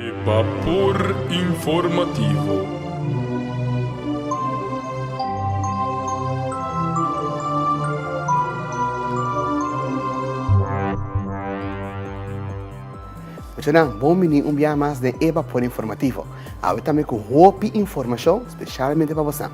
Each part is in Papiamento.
E Bapor Informativo. Muchanan, bon bini un bia mas den e Bapor Informativo. Awe tambe ku hopi informashon spesialmente pa bosan.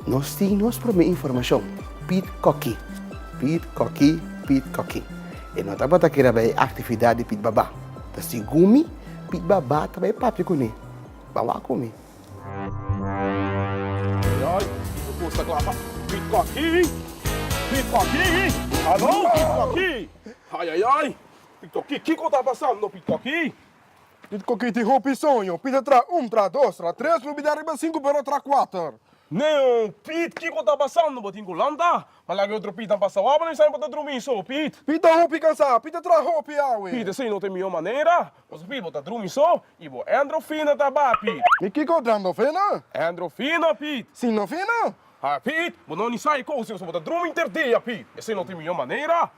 Nos tin nos promé informashon, Piet Koki. Piet Koki, Piet Koki. E no tabata kere bai e aktividat di Piet Baba. Ta segun mi, Piet Baba ta bai papia kuné. Ban wak ku mi. Ai, kiko kos ta klapa? Piet Koki! Piet Koki! Haló, Piet Koki! Ai, ai, ai! Piet Koki, kiko ta pasando, Piet Koki? Piet Koki tin hopi soño. Piet a traha un, traha dos, traha tres, lubidá riba sinku pero traha kuater. Neo, Piet, kiko ta pasando? Bo tin ku lanta? Ma laga e otro Pietnan pasa wou, bo no sa bo ta drumi so, Piet. Piet ta hopi kansá, Piet a traha hopi awe. Piet, esei no ta e mihó manera. Pasobra Piet, bo ta drumi so i bo endrofina ta ba, Piet. Mi kiko drandofina? Endrofina, Piet. Sinofina? Ha, Piet, bo no ni sa e kos ei, pasobra bo ta drumi inter dia, Piet. Esei no ta e mihó manera.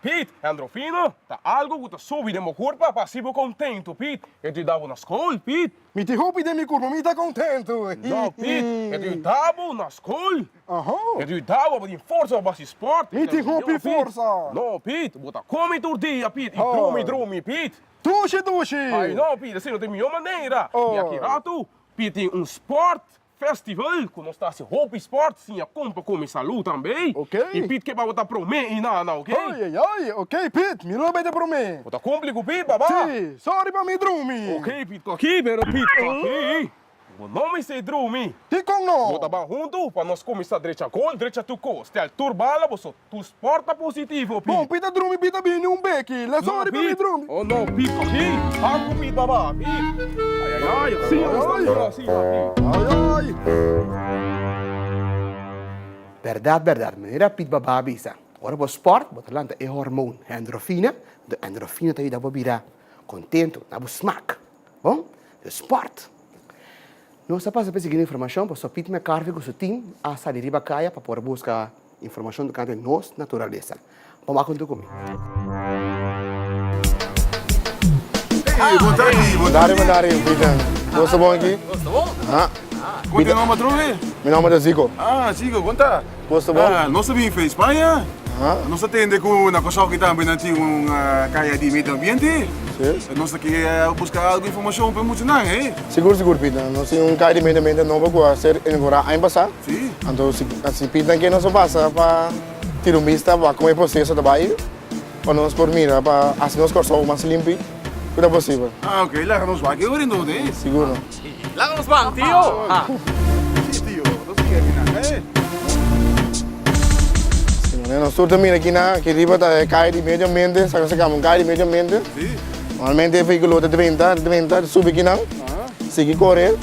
Piet, endrofina ta algu ku ta subi den bo kurpa pa hasi bo kontentu, Piet. E ta yuda bo na skol, Piet. Mi tin hopi den mi kurpa, mi ta kontentu. No, Piet, e ta yuda bo na skol. E ta yuda bo pa tin forsa pa hasi sport. Mi tin hopi forsa. No, Piet, bo ta komi tur dia, Piet, i drumi, drumi, Piet. Dushi, dushi. Ai no, Piet, esei no ta e mihó manera. I aki ratu, Piet tin un sport Festival ku nos ta hasi hopi sport siña kon pa kome salú tambe. Ok. I Pit ke baba ta promé i nana, ok? Ai ai ai, ok Pit, mi lo bay ta promé. Bo ta kumpli ku Pit, baba? Si, sorry pa mi drumi. Ok Pit ku aki, pero Pit ku aki. Bo no mester drumi. Dikon no? Bo ta ban huntu pa nos kuminsá drecha gol, drecha tur kos. Stel tur bala boso tur sport ta positivo, Pit. Bon, Pit a drumi, Pit a bini un beki. Le sorry pa mi drumi. Oh no, Pit ku aki. Ban ku Pit, baba, Pit. Ai ai ai, asina nos ta mira, asina, Pit. Ai ai. Bèrdat, bèrdat, manera Pit baba a bisa, ora bo sport, bo ta lanta e hormoon endorfina, anto endorfina ta yuda bo bira kontentu, na bo smak. Bon, dus sport. Nos a pasa pa e siguiente informashon, pasobra Pete McCarthy ku su tim a sali riba kaya pa por buska informashon tokante nos naturalesa. Bo wak huntu ku mi. Hey, bon tardi, bon tardi. Bon tardi, Peter. Bo sta bon aki? Bo sta bon. Ah. Kon te nomber atrobe? Mi nomber ta Zico. Ah, Zico, kon ta? Bo sta bon? Ah, nos ta bin fe Spaña. Ah. Nos ta tende ku na Kòrsou aki tambe nan tin un kaya di medio ambiente. Si. Nos ta ke buska algu informashon pa e muchanan, eh. Sigur, sigur, Peter. Nos tin un kaya di medio ambiente nobo ku a ser inaugurá aña pasá. Si. Anto si si Peter ke nos a pasa pa tira un bista wak kon e proseso ta bai pa nos por mira pa hasi nos Kòrsou mas limpi ku ta posibel. Ah, ok. Laga nos wak e ora enton, eh. Sigur. Laga nos ban, tio. Si, tio. Nos mira aki nan, eh. Si, manera nos tur ta mira aki nan, aki riba ta e kaya di medio ambiente, sa nos a kama un kaya di medio ambiente. Si. Normalmente e vehíkulo ta drenta, drenta, subi aki nan, sigui kore,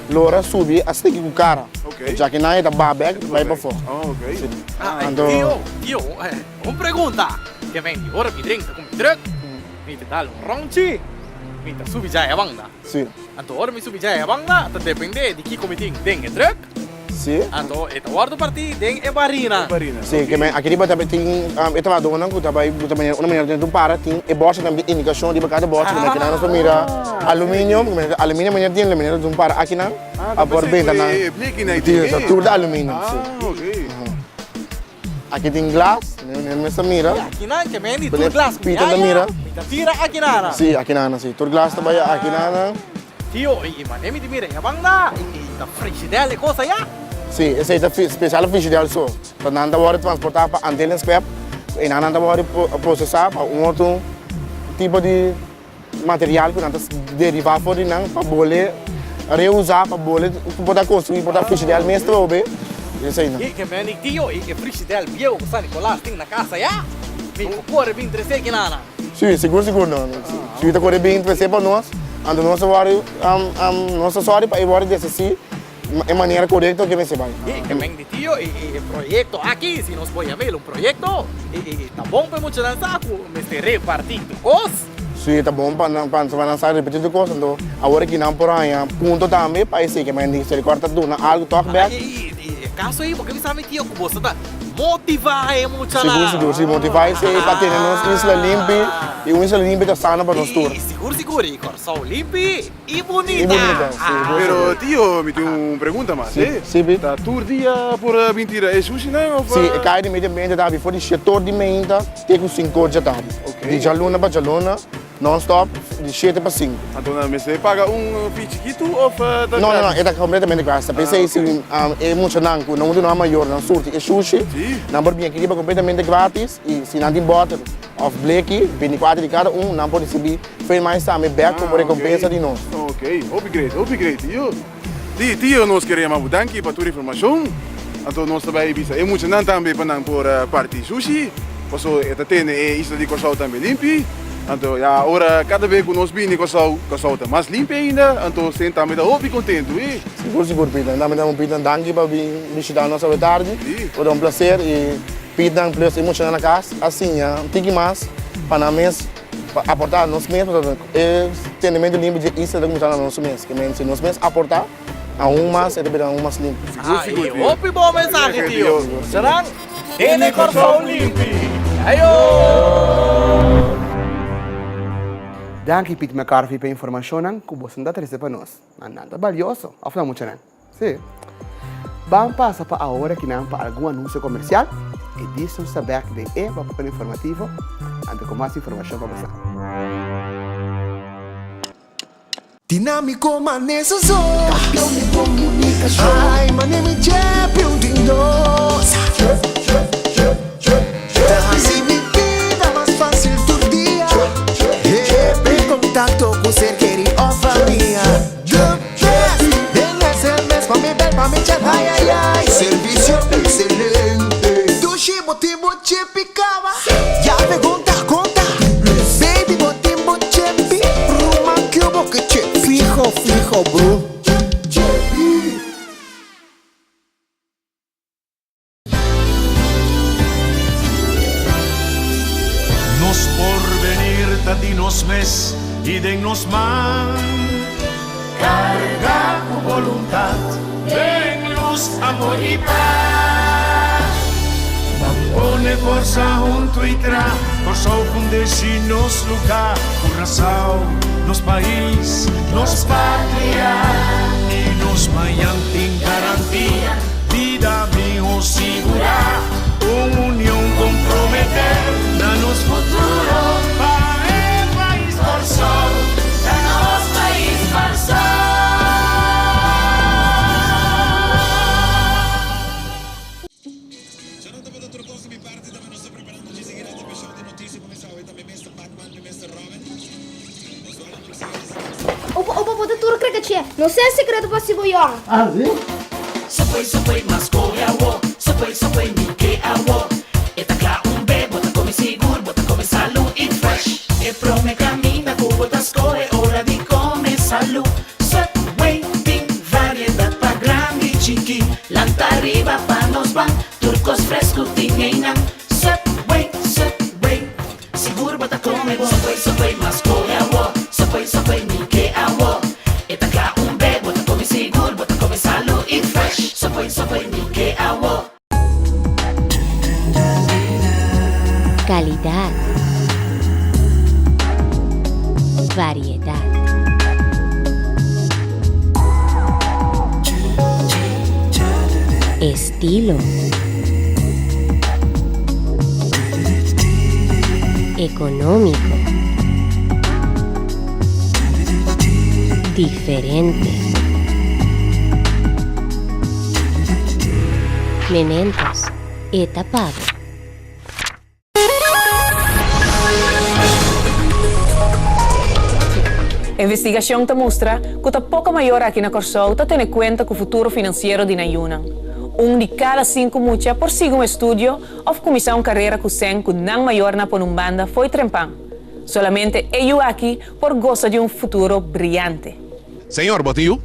lora subi hasta aki ku kara. Ok. Dja aki nan e ta baha bèk, bai pafó. Oh, ok. Si. Ah, Anto. tio, tio, un pregunta. Ke men di ora mi drenta ku mi trùk, mi ta dal un ròntji, mi ta subi dja e banda. Sí. Anto ora mi subi dja e banda ta depende di kiko mi tin den e truck. Sí. Anto e ta wordo parti den e barina. Sí, ke men aki riba ta tin e trabadónan ku ta bai ku ta manera una manera den tur para tin e bòsha tambe tin indikashon riba kada bòsha ku kinan nos por mira aluminio ku manera aluminio manera tin manera tin para akinan a por benta nan. Sí, tur ta aluminio, sí. Aki tin glas, mi mester mira. Y akinan ke men di tur glas ku mi haya, mi ta tira akinana. Sí, akinana sí. Tur glas ta bai akinana. Tio, y mane mi ta mira e banda, y ta frigidel e kos aya? Sí, esei ta special frigidel so. Ta nan ta wòrdu transportá pa Antillen-Square, einan nan ta wòrdu prosesá pa un otro tipo di. Material ku nan ta derivá for di nan pa bole reusá, pa bole ku por ta konstruí, por ta frishidèl mes trobe, esei nan. I ke meni tio i e frishidèl bieu ku San Nicolas tin na kasa ya, mi por kore bin tresé kinana. Sí, sigur sigur no. Si ta kore bin tresé pa nos, anto nos ta wòrdu, nos ta sòri pa e wòrdu deshasí e manera korekto ke mester bai. I ke men di tio i e proyekto aki, si nos por yam'el un proyekto, i ta bon pa e muchanan sa ku mester repartí tur kos. Sí, ta bon pa nan pa nan sa repartí tur kos, anto awor aki nan por haña punto tambe pa esei ke men di Misericordia ta duna algu tòg bèk. I e kaso ei bo ke bisa mi tio ku boso ta. motivá e muchanan. Sigur, sigur, si motivá esei pa tene nos isla limpi i un isla limpi ta sano pa nos tur. Sigur, sigur, i Kòrsou limpi i bunita. I bunita, si. Pero tio, mi tin un pregunta mas, eh. Si, si. Ta tur dia por bin tira e sushinan of? Si, e kaya di medio ambiente ta habri for di shetor di meinta te ku sinkor dja tardi. Ok. Di djaluna pa djaluna. Non stop di shete pa sinku. Anto nan mester paga un fee chikitu of ta gratis? No, no, no, e ta completamente gratis. Ta p'esei si e muchanan ku no un di nan mayor nan surti e shushi, nan por bin aki riba completamente gratis i si nan tin bòter of bleki, bintikuater di kada un, nan por risibi free mais tambe bèk komo rekompensa di nos. Ok, hopi great, hopi great. Tio, tio nos kere yama bo danki pa tur informashon. Anto nos ta bai bisa e muchanan tambe pa nan por parti sushi, paso e ta tene e isla di Kòrsou tambe limpi. Anto ya ora kada be ku nos bini Kòrsou, Kòrsou ta mas limpi ainda, anto Sint tambe ta hopi kontentu e. Sigur sigur Pietnan, tambe ta un Pietnan danki pa bin bishita nos awe tardi, tabata un plaser i Pietnan plus e muchanan na kas a siña un tiki mas pa nan mes pa aporta nos mes pasobra e tenementu limpi dje isla ta kuminsá na nos mes, ke men si nos mes aporta. Aun mas e ta bira aun mas limpi. Ah, e hopi bon mensahe tio. Serang tene Kòrsou limpi. Ayo! Danki Piet McCarthy pa e informashonnan ku boso ta trese pa nos. Nan ta balioso, òf no muchanan? Sí. Ban pasa pa awor akinan pa algun anunsio komersial i dis nos ta bèk den e Bapor Informativo anto ku mas informashon pa boso. Dinámiko mane su so. Kampion di komunikashon. Ai mane mi champion di nos. Ta hasi mi bida mas fásil tur dia. Happy kontakto ku ser keri òf famia. The best den sms pa mi bel pa mi chat ai ai ai. Servisio ekselente. Dushi bo tin bo chepi kaba. Ya pregunta konta. Baby bo tin bo chepi. Ruman ku bo ke chepi. Fiho fiho bro. Chepi. Nos porvenir ta di nos mes i den nos man. Kargá ku boluntat den lus, amor i pas. Ban pone forsa huntu i tra Kòrsou fundeshi nos lugá. Curaçao, nos pais, nos patria. I nos mañan tin garantia, bida mihó sigurá. Un union komprometé na nos futuro pa e pais Kòrsou ta nos pais Kòrsou. Opa opa bo ta tur kreke che. No sa e sekreto pa si bo yòn. Subway Subway mas kohe awo Subway Subway mi ke awo E ta kla un be bo ta kome sigur bo ta kome salu i fresh E prome kaminda ku bo ta skohe ora di kome salu Subway tin variedat pa grandi i chiki Lanta riba pa nos ban tur kos fresku tin einan Subway Subway Sigur bo ta kome bo. Subway Subway mas kohe awo Subway Subway mi ke awo E ta kla un be bo ta kome sigur bo ta kome salu i fresh Subway Subway mi ke awo. Calidad. Variedad. Estilo. Económico. Diferente. Mementos. E ta pago. Investigashon ta mustra ku ta poko mayor aki na Kòrsou ta tene kuenta ku futuro finansiero di nan yunan. Un di kada sinku mucha por sigui un estudio òf kuminsá un karera ku sèn ku nan mayornan pone un banda fo'i trempan. Solamente e yu aki por gosa di un futuro briante. Señor, bo tin yu?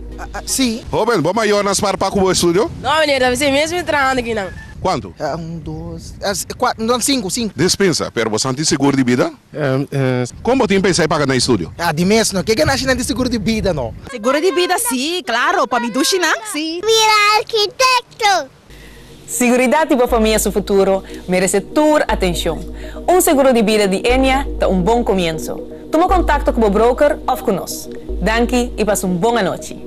Sí. Hóben, bo mayornan spar pa ku bo estudio? No, meneer, ta bisei mes mi trahando akinan. Kuantu? Un, dos, kuater, no, sinku, sinku. Dispensa, pero bo san tin sigur di bida? Kon bo tin pensa e paga nan estudio? Ah, di mes no. Ke ganashi nan tin sigur di bida no? Seguro di bida, sí, klaro, pa mi dushinan, sí. Bira arkitekto. Siguridat di bo famia su futuro merese tur atencion. Un seguro di bida di Ennia ta un bon comienso. Tuma contacto cu bo broker of cu nos. Danki y pasa un bon anochi.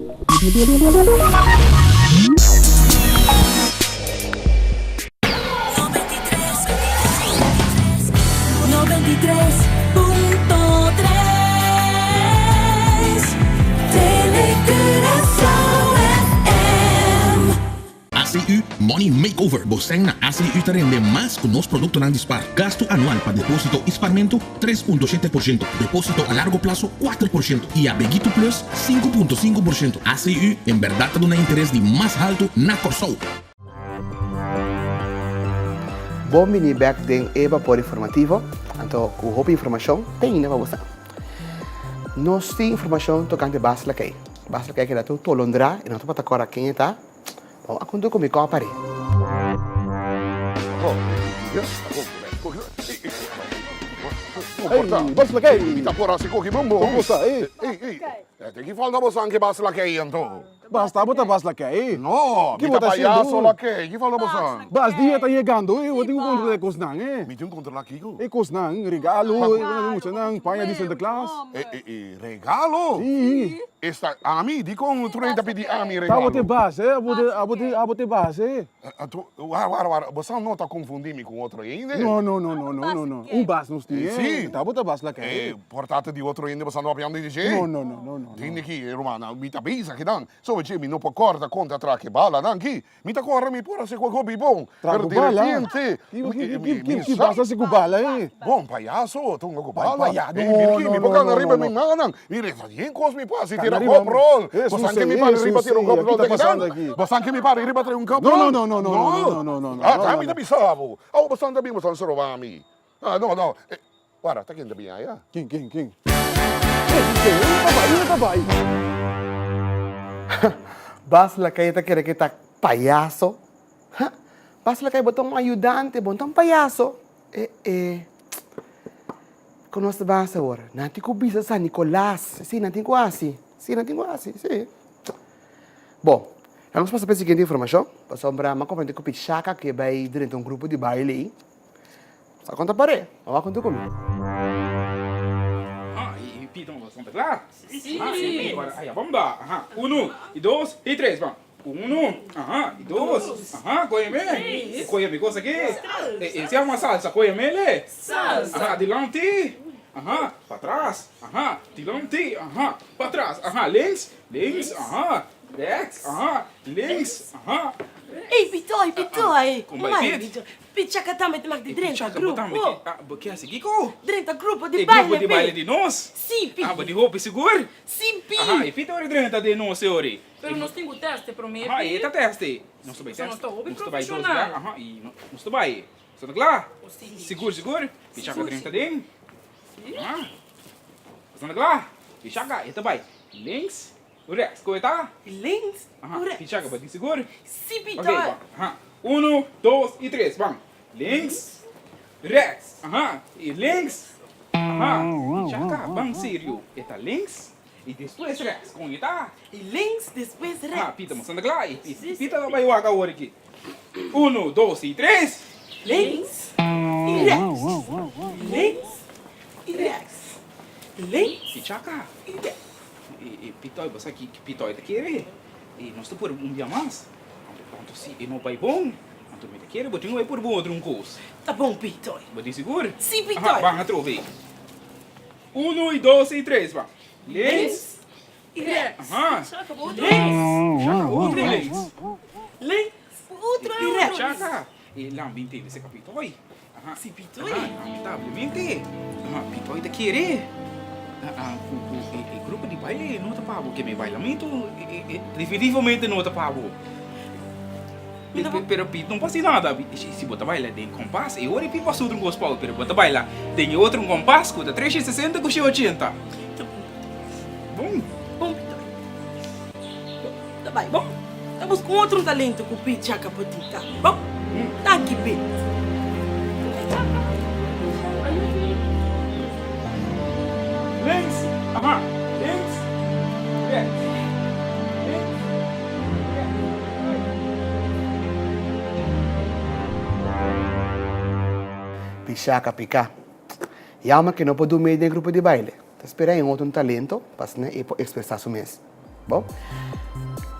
ACU Money Makeover, Bo sèn na ACU ta rende mas ku nos produktonan di spar. Gastu anual pa depósito i sparmentu, 3.7%, depósito a largo plaso, 4% i Abeguito Plus, 5.5%. ACU en bèrdat ta duna interes di mas haltu na Kòrsou. Bon bini bèk den e Bapor Informativo, anto ku hopi informashon te ainda pa bo sa. Nos tin informashon tokante Bas Lakei. Bas Lakei keda tur tolondrá i no ta por ta kòrda ken e ta. Bo a konta ku mi kòpa ri. Ey, Bas Lakei! Mi ta por hasi koki bon bon. Kon bo sa, ey? Ey, ey. Te ki falta bo san ke Bas Lakei anto? Bas ta bo ta Bas Lakei? No, mi ta payaso Lakei. Ki falta bo san? Bas, dia ta yegando, ey. Bo tin ku kontrolá e kosnan, ey. Mi tin ku kontrolá kiko? E kosnan, regalo, e muchanan, paña di Santa Claus. E, e, e, regalo? Si. Esta ami? Dikon tur hende ta pidi ami regalo? Ta abo te bas, eh. Abo te, abo te, abo te bas, eh. Anto, wara, wara, wara. Bo sa no ta konfundí mi ku otro hende? No, no, no, no, no, no, no. Un bas nos tin, eh. Si. Ta abo ta bas Lakei. E por ta di otro hende bo sa no papiando di dje? No, no, no, no, no. Tende ki, rumannan, mi ta bisa kinan. So dje mi no por kòrda konta tra ke balanan ki. Mi ta kòrda mi por hasi ku hopi bon, pero di repente mi sa. Ki bas hasi ku bala, eh? Bon, payaso, tunga ku bala. No, no, mi por kana riba mi mannan. Mira, ta bien kos mi por hasi, tira kop rol. Bo san ke mi para riba tira un kop rol te kinan? Bo san ke mi para riba tira un kop rol? No, no, no, no, no, no, no, no. Ah, ta mi ta bisa bo. Awo bo san ta bin bo san stroba mi. Ah, no, no. Wara, ta ken ta bin aya? Ken, ken, ken? Ey, ta bai, ta bai. Bas Lakay ta kere ke ta payaso? Ha! Bas Lakay bo ta un ayudante, bo no ta un payaso. E e. Kon nos ta basa awor? Nan tin ku bisa San Nicolas. Si, nan tin ku hasi. Si, nan tin ku hasi, si. Bo, nan nos pasa pa e siguiente informashon, pasobra mi a komprende ku Pichaka ke bai drenta un grupo di baile ei. Sa konta paré, a wak konta ku mi. Ah, i pita un bastante kla. Sí. Ah, i ora, aya, bam da. Aha, uno, i dos, i tres, bam. Uno, aha, i dos, aha, koye me. Koye mi kos aki. E, e se yama salsa, koye me le. Salsa. Aha, dilanti, aha, patras, aha, dilanti, aha, patras, aha, links, links, aha, rechts, aha, links, aha. Ey, Pitoy, Pitoy. Kon bai, Pit? Pichaka tambe ta mak di drenta grupo. Bo ke hasi kiko? Drenta grupo di baile. E grupo di baile di nos? Si, pi. Ah, bo di hopi sigur? Si, pi. Aha, e pi ta ori drenta den nos e ori. Pero nos tin ku teste prome, pi. Aha, e ta teste. Nos ta bai teste. Nos ta hopi Nos ta bai dos profeshonal. bia, aha, i nos ta bai. Sa ta kla? Si, pi. Sigur, sigur? Pichaka drenta den. Si. Aha. Sa ta kla? Pichaka, e ta bai links. Rechts, koe ta? Links Aha, ku rechts. Pichaka bo tin sigur? Si, Pito. Ok, ban. Aha. Uno, dos i tres, ban. Links, rechts. Aha, i links. Aha, Pichaka, ban serio. E ta links i despues rechts. Kon e ta? I links, despues rechts. Aha, Pito, mos anda kla. I Pito ta bai wak awor aki. Uno, dos i tres. Links i rechts. Links i rechts. Links Pichaka. i rechts. E pitoy bo sa ki pitoy ta kere e nos ta purba un bia mas anto si e no bai bon anto mi ta kere bo tin ku bai purba un otro un kos. Ta bon pitoy. Bo tin sigur? Si pitoy. Aha ban atrobe. Uno y dos y tres ban. Links. Y rechts. Aha. Links. Shaka otro links. Links. Y rechts. Shaka. E lambi tene seka pitoy. Aha. Si Pitoy. Aha, lamentablemente. Aha, Pitoy ta kere ku ku e e grupo di baile no ta pa bo, ke mi bailamentu e e definitivamente no ta pa bo. Pero Pit no por hasi nada, si bo ta baila den kompas e ora e Pit por hasi otro kos pa bo, pero bo ta baila den e otro kompas ku ta tres shen sesenta ku shen ochenta. Bon. Bon Pitoy. Ta bai bon. Ta buska un otro talento ku Pit Chaka por tin tambe. Bon. Danki Pit. Links, aha, links, rechts, links, rechts. Shaka Piká. Jammer ku e no por dum'é den grupo di baile. Ta spera e otro un talento pa asina e por ekspresá su mes. Bon.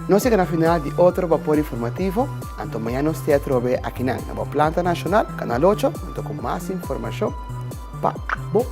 Nos yega na final di otro Bapor Informativo. Anto mañana nos te atrobe akinan na bo Planta Nashonal, Kanal ocho, hunto ku mas informashon pa bo.